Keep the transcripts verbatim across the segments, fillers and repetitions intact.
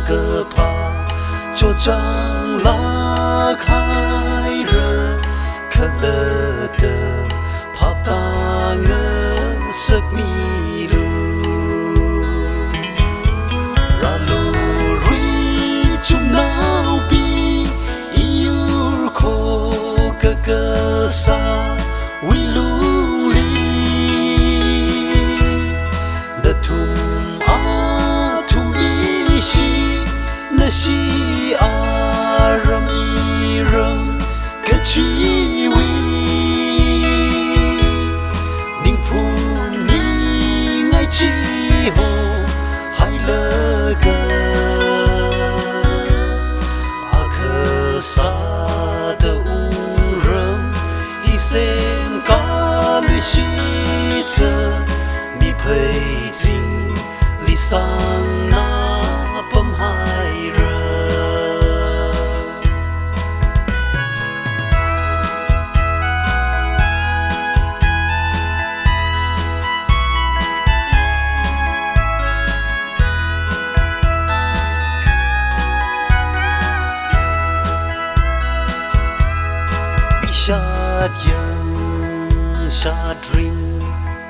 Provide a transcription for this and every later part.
kaphā chotchānglāk haira, khalatta phaptāngasakmilu. Rālu ruichumnaobing, iyur khokha kasāwui lungli, nathum athum ishi, nashi aram iram kachiwui, ningphung ningai chihohailaga, akha sāda wungram hi semkaluishitsa, miphei chingli sangna pamhaira. Mishat yang shat ring,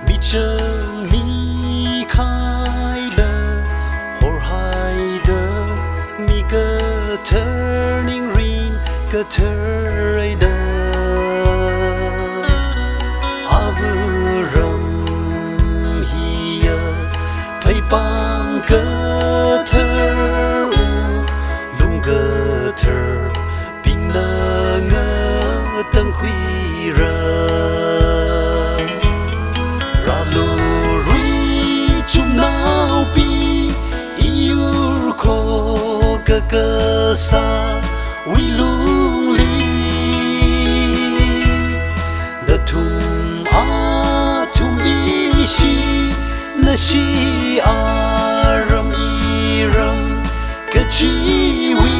michang mikhaila horhaida, mi kathar ningrin kathar eina, āvaram hiya pheipāng kathar, wulung kathar bingna ngatangkhuira. Rālu ruichumnaobing, iyur khokha kasāwui lungli, nathum athum ishi, nashi aram iram kachiwui,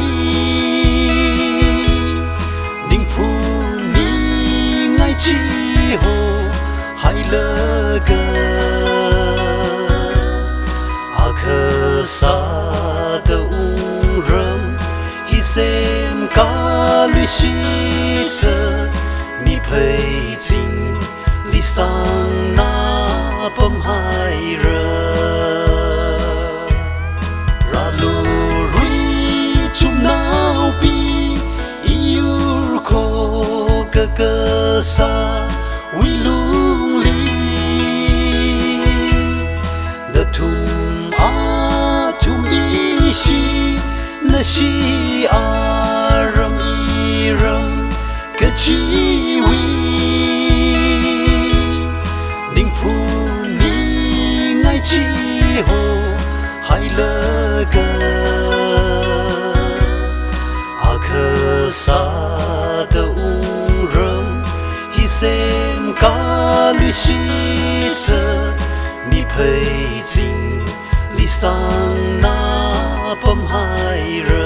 ningphung ningai chihohailaga, akha sāda wungram hi semkaluishitsa, miphei chingli sangna pamhaira. Rālu ruichumnaobing, iyur khokha kasāwui lungli, nathum athum ishi, nashi aram iram kachiwui, ningphung ningai chihohailaga, akha sāda wungram hi semkaluishitsa, miphei chingli sangna pamhaira.